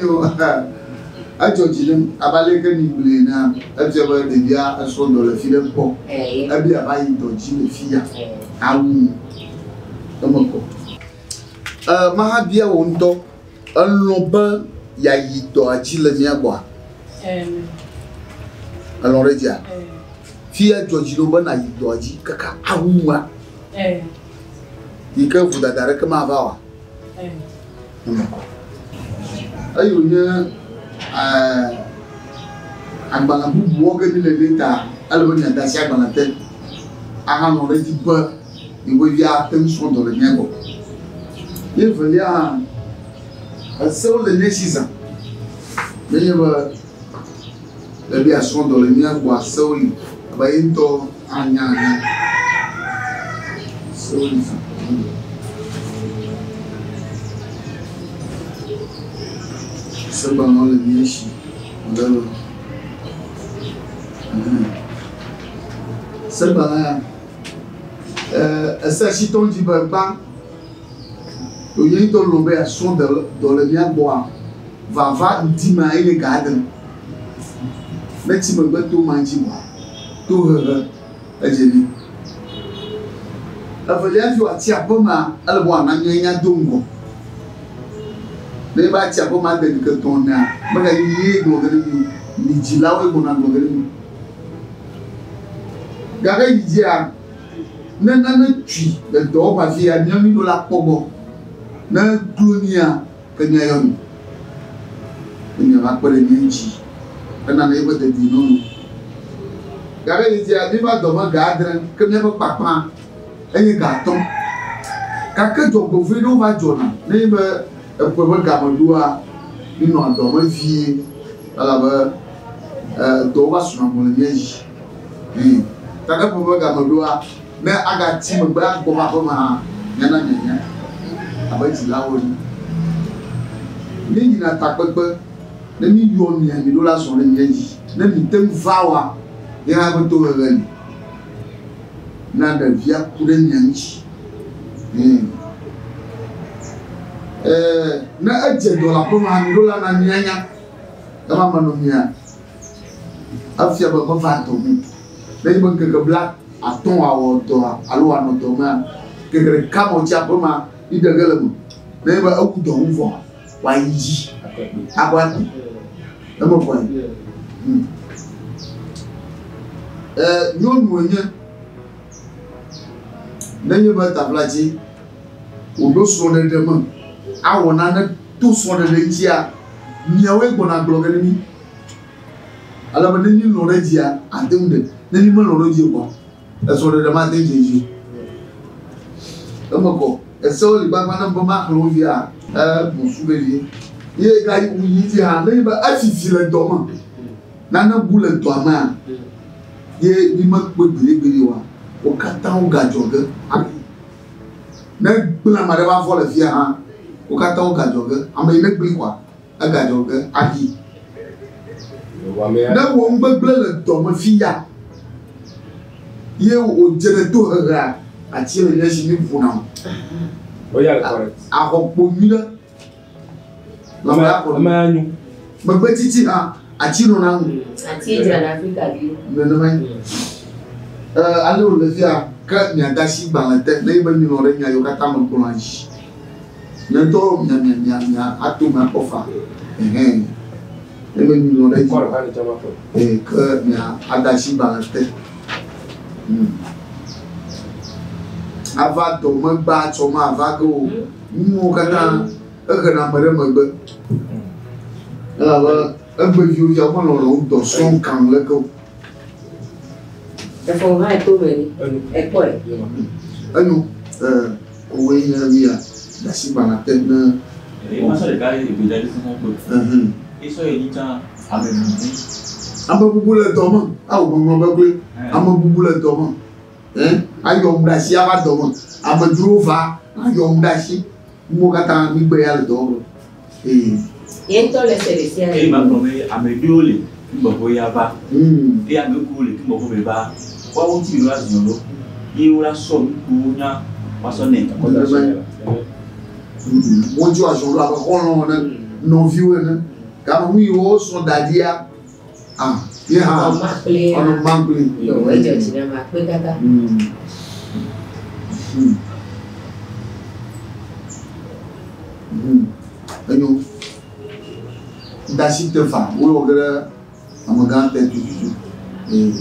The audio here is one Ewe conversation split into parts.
Enyo, edzɔ dzi nem abe ale ke migblɔe enea, efia be ɖevia esrɔ̃ dɔ le fi ɖe kpɔ. Ebe yeava yi dɔ dzi le fi ya awu nu. Eme kɔ. E, mahabia wò ŋutɔ, elɔ̃ be yeayi dɔa dzi le mía gbɔa? Elɔ̃ ɖe edzia? Fia dzɔ dzi na wò be nàyi dɔa dzi kaka awu nua? Yi ke vodada aɖeke mava oa? Eme kɔ. Eyi wònye agbalẽ bubuwo ke mi le ɖe ta, ele be miade asi agbalẽ te ahalɔ̃ ɖe edzi be yewoe via ate ŋu srɔ̃ dɔ le mía gbɔ. Ye evelia hã, esewo le mía si zã. Nenye be le be yeasrɔ̃ dɔ le mía gbɔa, sewo li abe ye ŋutɔ anya ene. Sewo li zã. Segbalẽwo le mía si. Wòle be Segbalẽ ya, ese si tɔ ŋuti be gbã, wònye ŋutɔ lɔ̃ be yeasrɔ̃ dɔ le mía gbɔa, vava ŋdi ma ye nye ga adre. Ne tsi megbe to ma ŋuti vɔa, tohehe edze nɛ. Evelia hafi wòatsi aƒemea, ele be wòana míanya do ŋgɔ. Ne eva tsi aƒeme ade ŋkeke etɔ̃ enea, meganyi nyee gblɔ ge ɖe mi o, mi dzilawoe gbɔna gblɔ ge ɖe mi. Gake yi dzia, ne nane tui le dɔwɔƒe afi ya, míawo míɖo la kpɔ gbɔ. Ne eglo mía, ke míayɔ mi ne miava kpe ɖe mía ŋuti henana eƒe dedienɔnɔ. Gake yi dzia, míeva dɔ me ga adre, ke míaƒe kpakpã enye ga atɔ̃. Gake dzɔgbevɔ̃e ɖewo va dzɔna nenye be eƒe ƒe game ɖoa, míenɔa dɔ me vie elabe dɔwo va suna gbɔ le mía dzi. Ɛ̃, ta ne ƒe ƒe game ɖoa, ne agatsi megbe agbɔ va aƒeme hã, míana mianya abe dzilawo ene. Míeyina takpekpe ne míyɔ mia, miɖo la zɔ ɖe mía dzi. Ne mìte ŋu va oa, ye hã ƒe tohehe li na ɖevia ku ɖe mia ŋuti. Ɛ̃. Ɛɛ, ne edze dɔ le aƒeme hã, miɖo la na míanya. Ema menɔ mia, efia be meva dɔ me o. Nenye be ŋkeke bla atɔ̃ wòawɔ dɔa alo wòanɔ dɔ mea, ŋkeke ɖeka me wòtsi aƒemea, yi ɖe ge le eme. Nenye be ewu dɔ ŋu vɔa, wòayi dzi agbɔ akpɔe. Eme kɔe. Hmm. E, nyɔnu enye. Nenye be taflatsi wòɖo srɔ̃ɖeɖe me awɔ nane to srɔ̃ɖeɖe ŋutia, miawoe gbɔna gblɔ ge ne mí. Ale be ne mílɔ̃ ɖe edzia, ate ŋu ɖe. Ne mímelɔ̃ ɖe edzi o kpɔa, esrɔ̃ɖeɖe mate ŋu dze edzi o. Eme kɔ. Esewo li gbagba ne be maxlẽ wo via, ebu su vevie. Ye gayi yi dzi hã, nenye be efifi le dɔ me, nane bu le dɔa mea, ye mímekpɔe gbeɖegbeɖe oa, wo katã wogadzɔ ge ayi. Ne gblẽ ame aɖe va vɔ le fia hã, wo katã wogadzɔ ge. Ame yi ne gblẽ kɔa, egadzɔ ge ayi. Ne wɔ nugbegblẽ le dɔme fiya ye wòdze ɖe tohehea, ati le mía si mí ʋuna o. Axɔ kpo nyui ɖe. Lãme ya kɔ. Megbe titi hã, ati nɔna ŋu. Ati dzrana Afrika viwo. Nenemae. Ale wòle fia, ke miade asi gbalẽ te ne ye be milɔ̃ ɖe nya yiwo katã megblɔa dzi. Nye ŋutɔ mia mia mia mia ato me akpɔ fa. Ɛhɛn. Ne me mi lɔ̃ ɖe edzi. Ee ke mia ada asi gbalẽ te. Hmm. Ava dɔ megba tsɔ ma ava ge o. Nuwo katã ehena ame ɖe megbe. Elabe egbeviwo fia womelɔ̃ le wo dɔ srɔ̃m kan leke o. Efɔ hã to me ni. Ekpɔe. Enyo. Ee. Woe nye nuya ɖasi gbana te ne. Eye masɔ ɖeka ye ebe dza dzi sɔsɔ kpe. Eye sɔ ye nyi tsã ame bubu. Ame bubu le dɔ me. Ao ŋɔŋlɔ be kloe. Ame bubu le dɔ me. Ɛ ayɔ ŋu ɖe asi ava dɔ me. Amedzrowo va ayɔ ŋu ɖe asi. Nuwo katã mi gbe ya le dɔ me. Ee. Ye ŋutɔ le se ɖe sia ɖe. Eye magblɔ be ame ɖewo le ŋgbɔxɔ ya va. Eye ame kewo le ŋgbɔxɔ me va, woawo ŋuti mi ɖo la ziɔ ɖo. Ye wo la sɔ nukewo nya woasɔ nɛ. Wo ŋuti woazɔ ɖo abe xɔlɔ̃ ene, nɔviwo ene. Game nu yi wo srɔ̃ da ɖia, ah, ye hã Ɔma kple ɔnɔ mankpli. Yo, edzɔ dzi na ma kpe kaka. Enyo. Dasi te fa, wowɔ ge ɖe amegã te tututu. Ee.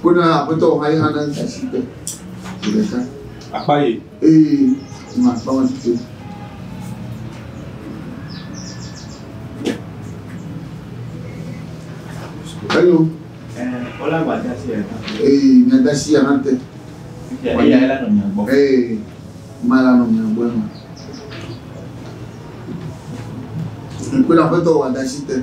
Ko na aƒetɔ wò hã ye hã ne dasi te. Zi ɖeka. Akpa ye. Ee, ma akpa ma tutu. Enyo. Wala gba dasi ya. Ee, mia dasi ya hã te. Eya la nɔ mia gbɔ. Ee, ma la nɔ mia gbɔ ema. Ŋku na aƒetɔ wò adasi te.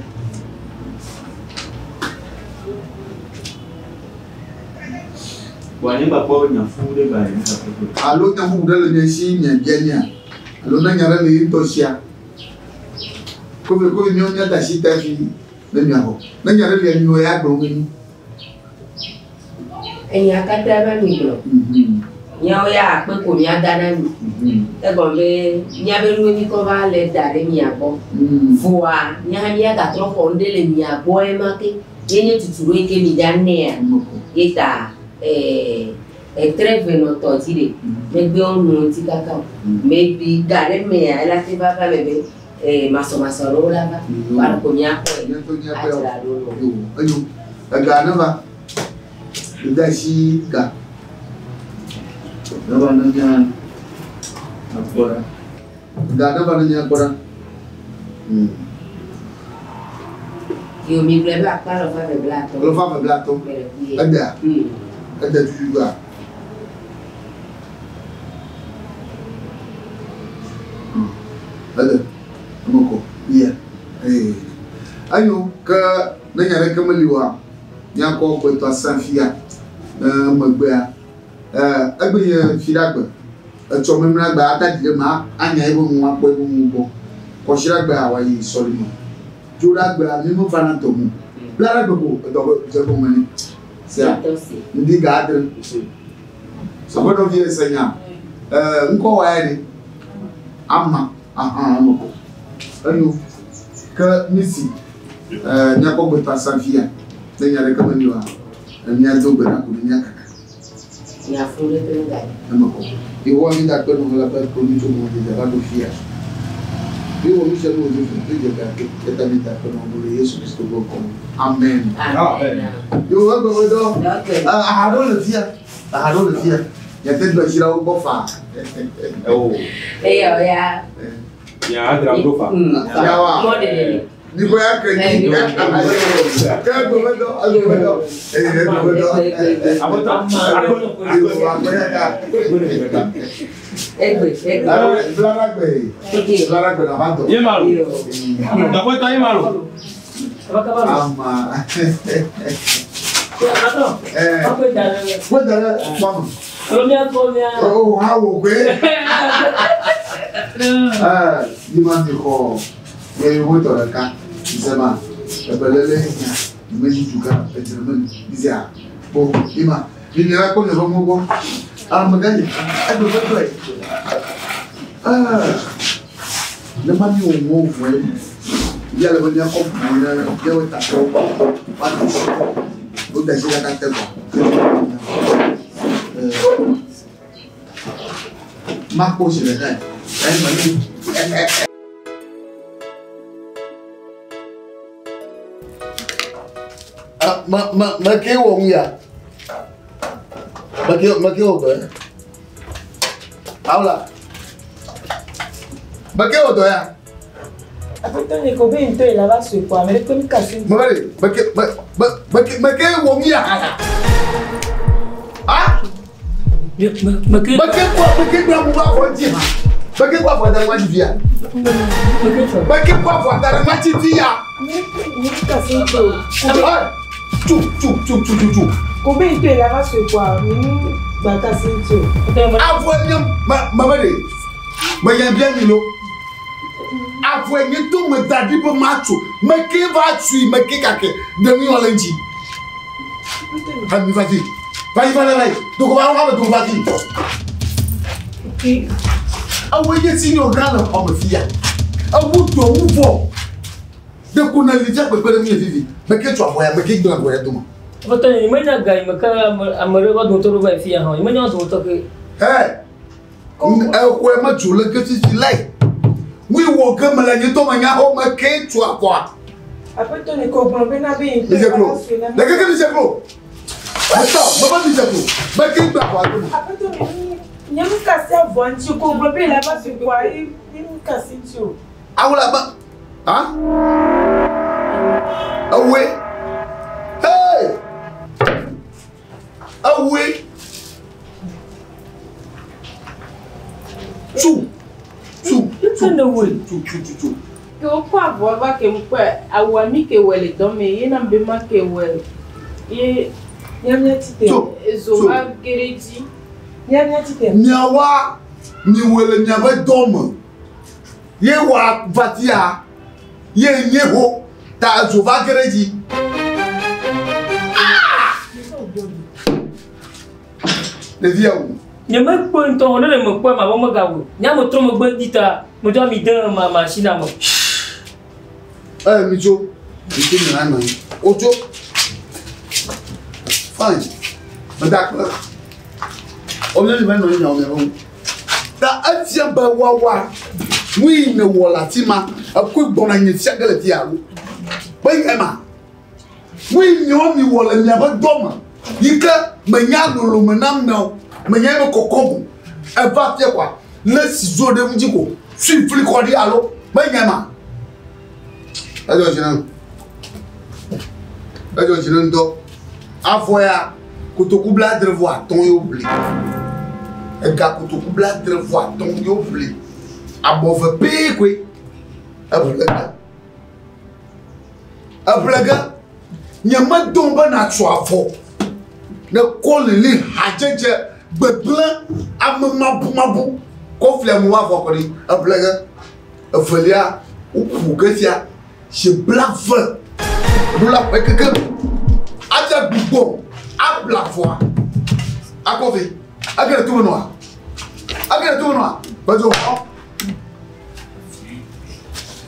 Bɔn ne gba kpɔ nya fu ɖe ba ye ne gba kpɔ. Alo nya bubu ɖe le mia si miabia mia. Alo ne nya ɖe le ye ŋutɔ sia. Kovi kovi miawo mia dasi te hafi ne miaxɔ. Ne nya ɖe lia miwɔ ya gblɔ mi. Enya katã va mi gblɔ. Míawo ya akpe ko míada na mi. Egɔme be míabe nuwo mi kɔ va le da ɖe mia gbɔ. Voa mía hã míagatrɔ xɔ nu ɖe le mia gbɔ ema ke. Ye nye tutu ɖo yi ke mi dza nɛa. Ye ta etre ve nɔ tɔ dzi ɖe. Megbe wo nu ŋuti kaka o. Maybe ga ɖe mea ela te va va me be masɔmasɔ ɖewo la va. Wa ko míakpɔe. Míaƒe míaƒe Adzra ɖo nɔ. Yo, enyo. Ega ne va. Dasi ga. Ne va ne mía akpɔ ɖa. Ga ne va ne mía kpɔ ɖa. Yo mi gblɔ be akpa lɔ fa ve bla atɔ. Lɔ fa ve bla atɔ. Mele ku ye. Edea? Ede tututua? Ede. Eme kɔ. Yia. Ee. Enyo ke ne nya ɖeke meli oa, míakɔ gbetɔ asã fia ne megbea. Egbe nye fiɖagbe. Etsɔ memlẽagbe ata dzi ɖe me anya eƒe nu akpɔ eƒe nu gbɔ. Kɔsiɖagbea wòayi sɔlime. Dzoɖagbea mi mevana dɔ me o. Blaɖagbe ko edɔ dze gɔme nɛ. Sia. Ŋdi ga adre. Aƒenɔvi ese nya. Ŋkɔ wɔ ya ɖe? Ama. Aha, eme ko. Enyo. Ke misi míakpɔ gbetɔ asã fia. Ne nya ɖeke meli oa, míado gbe ɖa ko ne míakaka. Nya fu ɖe ke ga. Eme kɔ. Yehowa mi da kpe nɔ le be kpɔ mi tso mɔ dzedze va ɖo fia. Yehowa mi sia nu wòdzo fún tó dze ga ke eta mi da kpe nɔ le Yesu Kristo gbɔ kɔ. Amen. Amen. Yehowa egbe me dɔ. Dɔkɛ. Aha ɖewo le fia. Aha ɖewo le fia. Yate do asi ɖe wo gbɔ faa. Ewo. Eya o ya. Nya adra ɖo fa. Yawa. Mɔ ɖeɖe le. Nikɔ ya ke nyi. Ke egbe me dɔ. Egbe me dɔ. Eye egbe me dɔ. Aƒetɔ. Yehowa akpe ya ta. Egbe egbe. Blaɖagbe. Blaɖagbe na va dɔ. Ye ma lo. Yo. Aƒetɔ ye ma lo. Ama. Kpe da ɖe kpɔme. O ha wò koe. Yi ma mi xɔ ye wo tɔ ɖeka. Zema ebelele nya me dzi du gã edzre me zia kpɔ yi ma mi mi la kpɔ mi ƒe mɔ gbɔ. Amegã yi egbe ƒe tɔe. Ne ma mi wɔ mɔ vɔe ya le be míakɔ ʋu ne míawo tatɔwo woado si wo da si kaka te kɔ. Makpɔ si ɖeka yi. Eyi ma ni. Ma ma ma ke wɔ ŋu ya. Ma ke ma ke wɔ dɔ ya. Awla. Ma ke wɔ dɔ ya. Aƒetɔ nye ko be ŋutɔ yi la va sue kpoa, ame ɖe kpe mi kasi. Ma ba de ma ke ma ma ma ke ma ke wɔ ŋu ya. Ah. Me ke Ma ke kɔ ma ke gba mu ba fɔ dzi ha. Ma ke kɔ afɔ da ɖe ma dzi fia. me ke tsɔ. Ma ke kɔ afɔ da ɖe ma dzi fia. Mi kasi ŋutɔ. Ah. Tu tu tu tu tu tu. Ko be ŋutɔ yi la va sue kpoa, mi nu gba kasi ŋutɔ. Avɔ nye ma ma ba de. Ma nya bia mi lo. Avɔ nye to me da ɖi be ma tso. Me ke va tui me ke kake ɖe nu le ŋuti. Ha mi va fi. Va yi va le va yi. Dogo va va dogo va fi. Awo ye si nyɔ gã le xɔ me fia. Ewu dɔ wu vɔ. Ɖeko ne li fia kpekpe ɖe ŋunye fifi. Meke tso avɔ ya, meke gblẽ avɔ ya dome. Aƒetɔ nye, menya ga yi me ke ame ɖe va dometɔ ɖo va yi fi ya hã o. Menya wo dometɔ ke. Hɛ! Exɔe medzo le ke fifi lae. Nui wɔ ge mele nye ŋutɔ menya xɔ meke tso avɔa. Aƒetɔ nye ke wògblɔ bena be yi Midze klo. Le keke midze klo. Metɔ, mebe midze klo. Meke gblẽ avɔa dome. Aƒetɔ nye, nye nu ka si avɔa ŋuti o. Ke wògblɔ be yi la va sue kpoa, ye nu ka si ŋuti o. Awu la be, ha? Ewoe. Hey! Ewoe. Tu. Tu. Tu. Tu, tu, tu, tu. Ke wokɔ avɔ va ke ŋkpɔe awua mi ke wɔ le dɔ me ye nam be ma ke wɔ ye Miamia ti te. Tso. ezo va ge ɖe dzi. Miamia ti te. Miawa miwɔe le miaƒe dɔ me. Ye wa vatia ye nye ho ta ezo va ge ɖe dzi. Ɖeviawo. Nye mekpɔe ŋutɔ o, ne le mekpɔe ma be megawɔe. Nye ame trɔ megbe di ta medo ami de ma machine me. Ɛ mitso, mitso mi la nɔ anyi. Wotso. Fine. Meda akpe. Womia mi va nɔ anyi nyawo miaƒe ŋu. Ta efia be woawoa nu yi ne wɔ le afi ma ekɔe gbɔna nye fia ge le fia alo. Be nye ma. Nu yi miawo mi wɔ le miaƒe dɔ me yi ke menya lolome na amewo menya ebe kɔkɔ mo eva fia kɔa le sizo ɖe ŋuti ko sui fli kɔ ɖi alo be nye ma. Edzɔ dzi nam. Edzɔ dzi nam ŋutɔ. Avɔ ya kotoku 75 ye woƒli. Ega kotoku 75 ye woƒli. Abɔ ve pɛ koe. Eƒle ge. Eƒle ge. Nye medom be natso avɔ. Ne kɔ lili hadzedze gbegblẽ ame mabumabu kɔ fli amewo avɔ kɔ ɖi. Eƒle ge. Evelia woƒo ge sia si 20. Ɖo la ƒe keke. Adze gbugbɔ abla avɔa. Akɔ vɛ. Ege ɖe tome nɔa. Ege ɖe tome nɔa. Bedzo xɔ.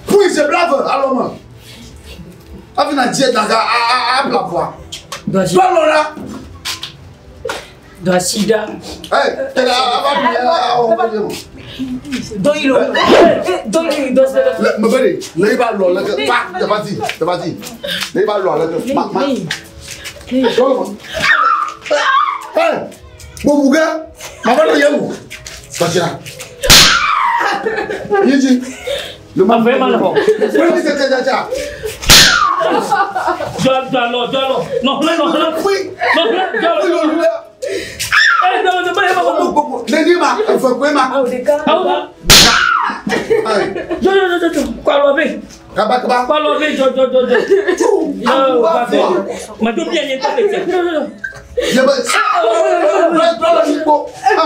Pui se 20 alɔ me. Hafi na dze daga abla avɔa. Do asi Do alɔ ɖa. do asi ɖa. Ɛ tɛlɛ ava mi awɔ fɛ mo. Do yi lo. Do yi do asi ɖa. Le mebe de le yi ba lɔ le ke pa tɛfati tɛfati le yi ba lɔ le ke ma ma. Dɔlɔ ma. Ɛ bubu ke ma va lɔ yɛ mo. Tɔtira. Yi dzi. Le ma Avɔ ma le xɔ. Wọ́n ti tẹ tẹ tẹ. Do do alɔ do alɔ. Nɔ hlẽ nɔ hlẽ. Pui. Nɔ hlẽ do alɔ. Pui lolu lɛ. Ɛ do do be ma ma. Gbogbo neni ma efe koe ma. Awo ɖeka. Awo ma. Ayi. Do do do do. Kɔ alɔ vɛ. Kaba kaba. Kɔ alɔ vɛ jɔ jɔ jɔ jɔ. Tu. Yo Awo va vɛ. Ma do bia nye tɔ le tia. Do do do. Yebe. Brɔ brɔ le nukpo. Hã.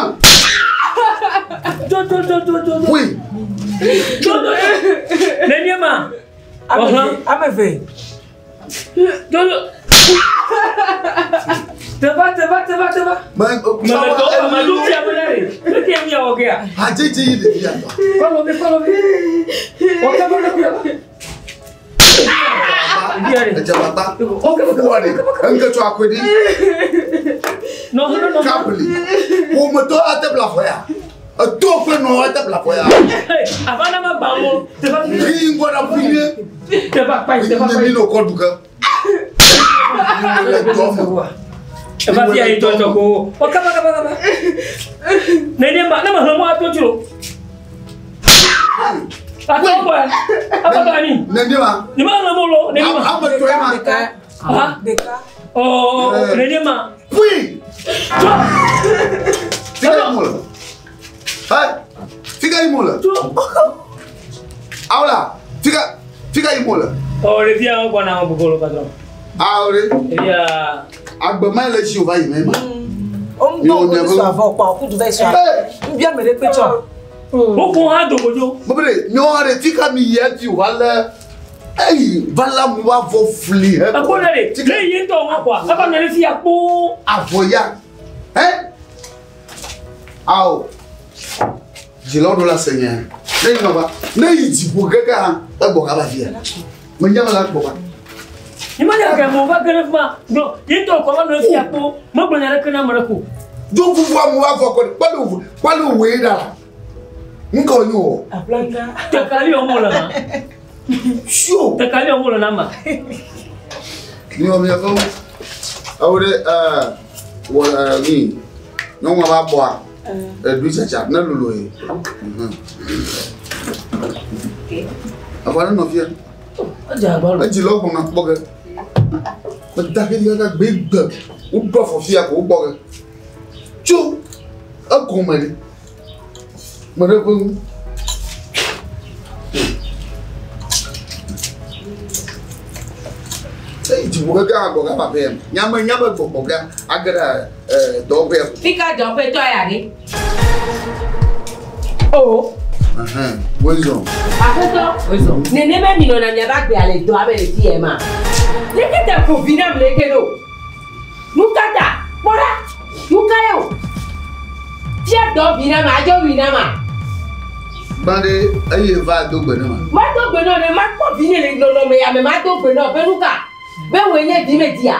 Do do do do do. Pui. Do do. Neni ma. Ame Ɔhã. ve. Ame ve. Do do. Teva teva teva teva. Mɛ. Mɛ do ma do bia be ɖe. Ne ke mia wɔ gea. Hadzidzi yi ɖevi ya tɔ. Kɔ alɔ vɛ kɔ alɔ vɛ. Wɔ kaba le kuya. Bia ɖe. Edzabagba. Wɔ de. Eŋke tso akɔe ɖi. Nɔ hlẽ nɔ hlẽ. Kabli. Ƒometɔ ate bla afɔ ya. Eto kple nɔ ate bla afɔ ya. Hey, avana ma gbã wo. Teva Yi ŋgɔ na ƒu nyuie. teva kpa yi teva Nye kpa mi yi. no kɔ du ke. Mi le dɔ me. Eva fia yi tɔtɔ ko. Wɔ kaba kaba kaba. Neni ma ne ma hlẽ mɔ ato tsi lo. Ato kɔɛ. Ato kɔ ani. Neni ma. Ni ma hlẽ mɔ lo. Neni ma. Ame tɔe ma. Ɖeka. Ah. Ɖeka. Ɔ neni ma. Pui. Tso. Fika yi mo le. Hey. Fika yi mo le. Tso. Awo la. Fika fika yi mo le. Ɔ ɖevia wo gbɔna wo gbogbo lo patron. Awo ɖe. Ɖevia. Agbe ma le si o va yi mɛ ma. Wo ŋutɔ wo sɔ avɔ kpɔ akudu va yi sɔ. Nbia me ɖe kpe tsɔ. Wo fɔ hã dogodzo. Mebe ɖe nyɔa ɖe fika mi yi edzi o va lé eyi va la mu va vɔ fli he. Ekpɔ ɖe ɖe. Ne yi ŋutɔ ŋua kɔa eva nɔ ɖe fia kpoo. Avɔ ya. Ɛ. Awo. Dzilawo ɖo la se nye. Ne yi nɔba, ne yi dziƒo keke hã, egbɔ kaba fia. Menya me la gbɔ ba. Ni ma nya ke mo va gere fuma. Gblɔ, ye ŋutɔ kɔ va nɔ fia kpo. Megblɔ nya ɖeke na ame ɖe ko. Do fufu amu va fɔ kɔ kpali kpali woe ɖa la. Ŋkɔ nyo o. Aplanga. Tekali wɔm wole ma. Sio. Tekali wɔm wole na ma. Mi wɔ mia fɔ. Awo ɖe ɛɛ wɔ ɛɛ mi nyɔnua va bɔa. Eɖui tsatsa ne lolo ye. Avɔ ne nɔ fia. Edze agba lo. Edzi lɔ gbɔna kpɔ ge. Meda ke dzi kaka gbe gbe. Woɖo afɔ fia ko wogbɔ ge. Tso egɔme ɖe. Me ɖe ƒe ŋu. Eyi dziƒo keke hã gbɔ gava ƒe ya me. Nyame nyame gbɔgbɔ ge age ɖe dɔwɔƒe ya. Fika dɔwɔƒetɔ ya ɖe? O. Wozɔ. Aƒetɔ. Wozɔ. Nenema mi nɔna miaƒe agbea le dɔa me le fi ya ma. Leke te ƒo vi nam leke ɖo? Nu ka ta? Kpɔ ɖa. Nu ka ye o? Fia dɔ vi nam adzo wi nam a? Gbã ɖe eye va do gbe ne ma. Ma do gbe nɔ ne ma kpɔ vi nye le nɔnɔme ya me ma do gbe nɔ be nu ka? Be wòe nye vi me dia?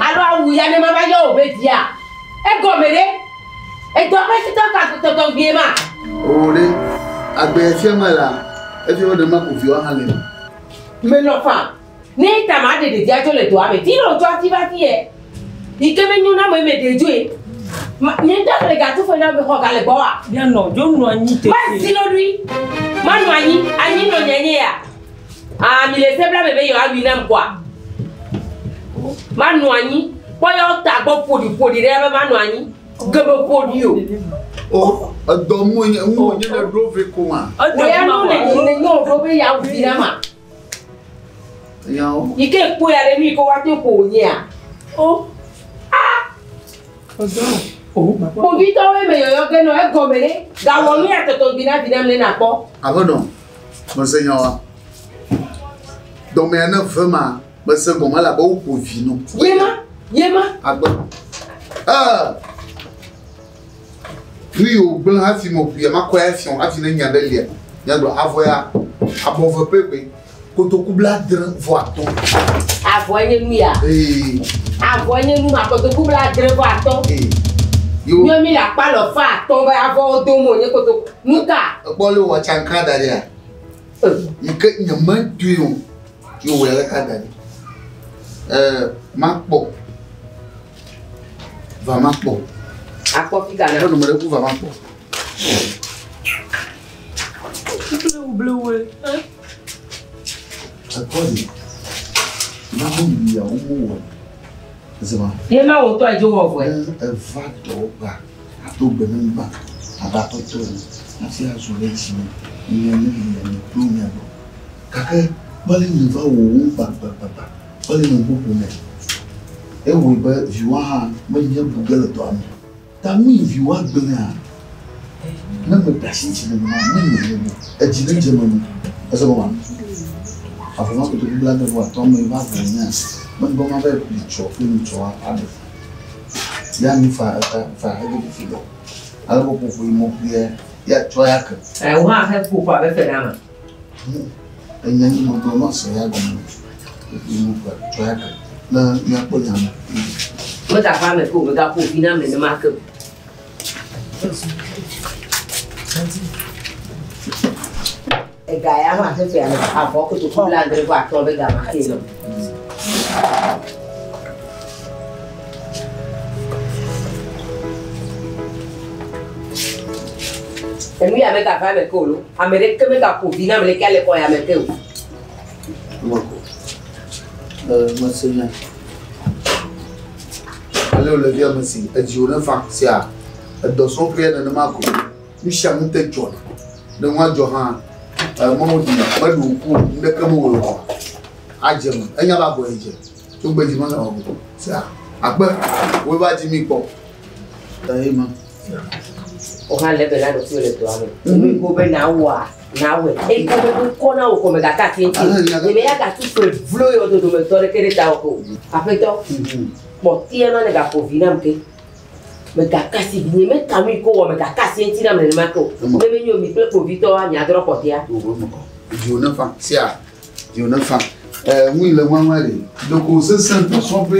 Alo awu ya ne ma va yɔ wò be via? Egɔme ɖe? Edɔ ƒe titɔ ka tɔtɔ gbie ma? O ɖe agbe fia me la efia be ɖe ma ko viwa hã le. Menɔ fa. Ne ta ma ɖe ɖevia tso le dɔa me. Fi ɖe wòtsɔ ati va fi yɛ. Yi ke menyo na ame me ɖe dzoe. Nye ŋutɔ le gatu fe na me xɔ ga le gbɔwa. Mianɔ dzo nɔ anyi tete. Ma zi ɖo ɖui. Ma nɔ anyi. Anyi nɔ nye nye ya. Ah, mi le sebla me be yewoa wui nam kɔa. Ma nɔ anyi. Kpɔ yewo ta gbɔ ƒoɖi ƒoɖi ɖe be ma nɔ anyi. Gebe ƒoɖi o. O edɔ mu nye mu nye ɖe ɖo ve ko ma. Wò ya nu le ne nye wò ɖo be ya wui nam a. Yawo. Yi ke kpo ya ɖe nu yi ke woate ƒo wò nyea. O. Ah. O. Kpovitɔwoe me yɔyɔ ge nɔ egɔme ɖe. Gawɔ nu ya tɔtɔ gbi na vi nam ne nakpɔ. Aƒenɔ, mese nya wa. Dɔmea ne ve ma, mese gɔme elabe woƒo vi nɔ. Yema, yema. Agbe. Nu yi wògblẽ hafi me ƒoe, makɔe hafi o, hafi ne nya ɖe lia, míagblɔ avɔ ya, abɔ ve pɛ koe. Kotoku 75. Avɔ nye nu ya. Ee. Avɔ nye nu ma kotoku 75. Ee. Míɔ mi le akpa lɔ fa atɔ be avɔwo dom o nye kotoku. Nu ka? Ekpɔ le wɔ tsanka da ɖia. Yi ke nye me doe o. Yi wɔ le ka da ɖi. Makpɔ. Va makpɔ. Akpɔ fi ka na. Ƒe nɔnɔme ɖe ku va makpɔ. Blewu blewu. Ekɔ ɖi. Na wo yi ya wo mu wɔ. Zema. Ye ma wo tɔ edzo wɔ vɔe. Eva dɔwɔƒea ato gbe ne mi ba abe aƒetɔ ene hafi azɔ ɖe dzi me. Nye ne mi le mi kplo mia gbɔ. Gake kpɔle mi va wò wo gbagbagba. Kpɔle mi ƒoƒo me. Ewɔe be viwa hã menye bu ge le dɔa me. Ta nu yi viwa gblẽa, ne me ɖe asi dzi nenema, ne nye nye me, edzi ne dze me nu. Ese gɔmea? Avɔ ma kotoku 75 me va vɔ nyea, megbɔ ma va yi tsɔ kple nu tsɔ aɖe. Ya nu fa eta fa hege ɖe fi dɔ. Ale be ƒoƒo yi mo ƒoe ya tsɔ ya ke. Ɛ wo hã he ƒoƒo abe fe na ma. Enya nyi mo gblɔ ma se ya gɔme. Ƒoƒo yi mo ƒoe tsɔ ya ke. Ne míakpɔ nya me. Megava eme ke o, megaƒo vi na ame nenema ke o. Ega ya hã fefea me avɔ kotoku 75 be gama ke nɔ. Enu ya megava eme ke o lo. Ame ɖeke megaƒo vi na ame ɖeke le xɔ ya me ke o. Mako. Mese nya. Ale wòle via me si edzi wò ne fa sia edɔ srɔ̃ƒea nenema ko. Nu sia nu te dzɔna. Ne nua dzɔ hã, mewo ɖi meɖu ŋku nuɖeke mewɔ o. Adze me. Enya be abɔ ye dze. Tso gbe dzi mele wɔ o. Sia akpe wo va dzi mi kpɔ. Ta ye ma. O hã le be na ɖokuiwò le dɔa me. Nu yi ko be na wɔa, na wɔe. Eyi ko be ŋkɔ na wò kɔme gake ati ŋuti. Nye me ya gatu fe vlo yɔ dodometɔ ɖeke ɖe ta wò ke o. Aƒetɔ, kpɔtia ma ne gaƒo vi nam ke. Megakasi nye meka nu yi ke wɔ megakasi eŋuti nam nenema ke o. Ne menyo mi kple kpovitɔwoa miadrɔ̃ kpɔtɔea. Wo me kɔ. Dziwò ne fa. Sia. Dziwò ne fa. Ɛɛ ŋui le ŋua ŋua ɖe. Ɖeko sesẽ dɔsɔƒe.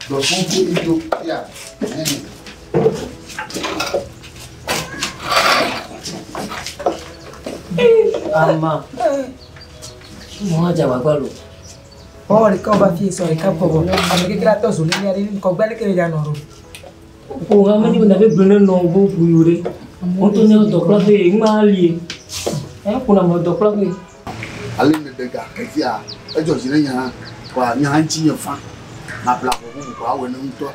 Dɔsɔƒe edzo. Sia. Ɛɛ. Ama. Mo dze agbagba lo. Wɔwɔ ɖeka wova fi sɔ ɖeka kɔ vɔ. Ame keke la tɔ zo lili aɖe ŋkɔgbe leke le nɔ ɖo. O ha meni bena be gblɔ ne nɔ wo ʋu yiwo ɖe. Woto ne dɔkplɔƒe ŋma lie. Ɛ kuna me dɔkplɔƒe. Ale ne ɖe ga xexia edzɔ dzi ne nye hã kɔa nye hã ŋuti nye fa. Mabla avɔ bubu kɔ awɔe ne ŋutɔ.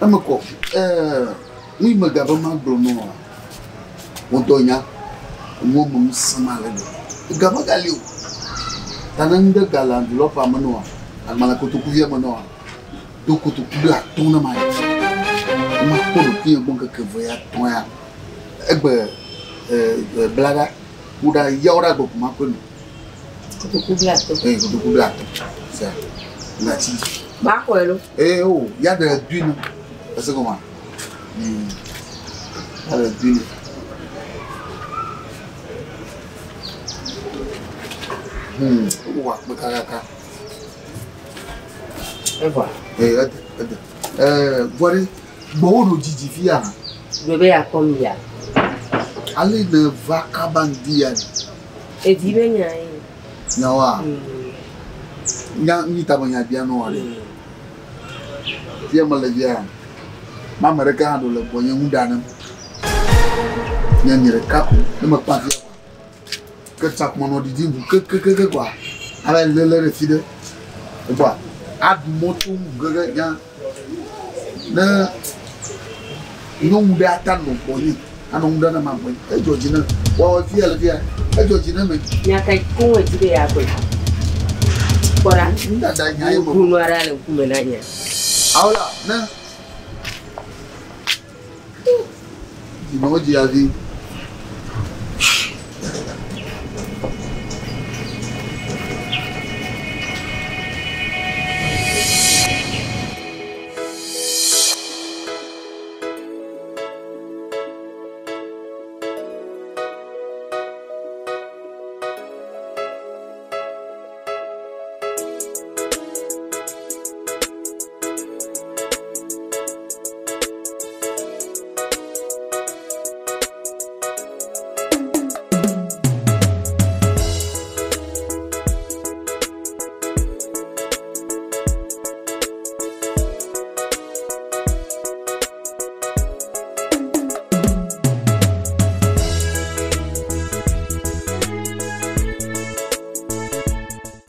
Eme kɔ ɛɛ nu yi me gabe magblɔ nɔ oa, ŋutɔ nya enuwo me ŋusẽ ma le gbegbe. Ega megali o. Ta ne nu ɖe ga le enveloppe me nɔa, agbalẽ kotokuvia me nɔa, do kotoku ɖe atɔ̃ ne ma yi. Makpɔ ɖokuinye gbɔ ŋkeke eve ya tɔ̃ ya. Egbe bla ɖa, ku ɖa yawo ɖa gbe ko makɔe no. Kotoku bla atɔ̃. Ee, kotoku bla atɔ̃. Sia, ŋgati. Maxɔe lo. Ee, o, ya ɖe dui nu. Ese gɔmea? Ya ɖe dui nu. Wowɔ akpe kakaka. Evɔa? Ee, ede, ede. Ee, vɔ ɖe, gbɔwò ɖo dzidzi fia? Gblɔ be yeakpɔm ya. Ale ne va kaba ŋdi ya ɖe. Edi be nya ye. Nyawoa? Nya nyi ta me nya bia nɔ ɖe. Fia me le fia. Ma ame ɖeka hã ɖo le gbɔnye ŋu ɖa nem. Nye nye ɖeka ko ne me kpa fia kwa. Ke tsakmɔ nɔ ɖiɖim ŋu kekekeke kwa. Ale lele ɖe fi ɖe. Egbɔa aɖu mɔto ŋu gege nya. Ne nyɔnu ɖe ata nɔ gbɔnye anɔ ŋu ɖe ne ma gbɔnye. Edzɔ dzi ne woawo fia le fia. Edzɔ dzi ne me. Nya ka koŋ edi be yeagblɔ? Kpɔ ɖa. Nudada nya ye me. Bu nu aɖe le ŋkume na nye. Awola ne. Dzinɔ dzi avi.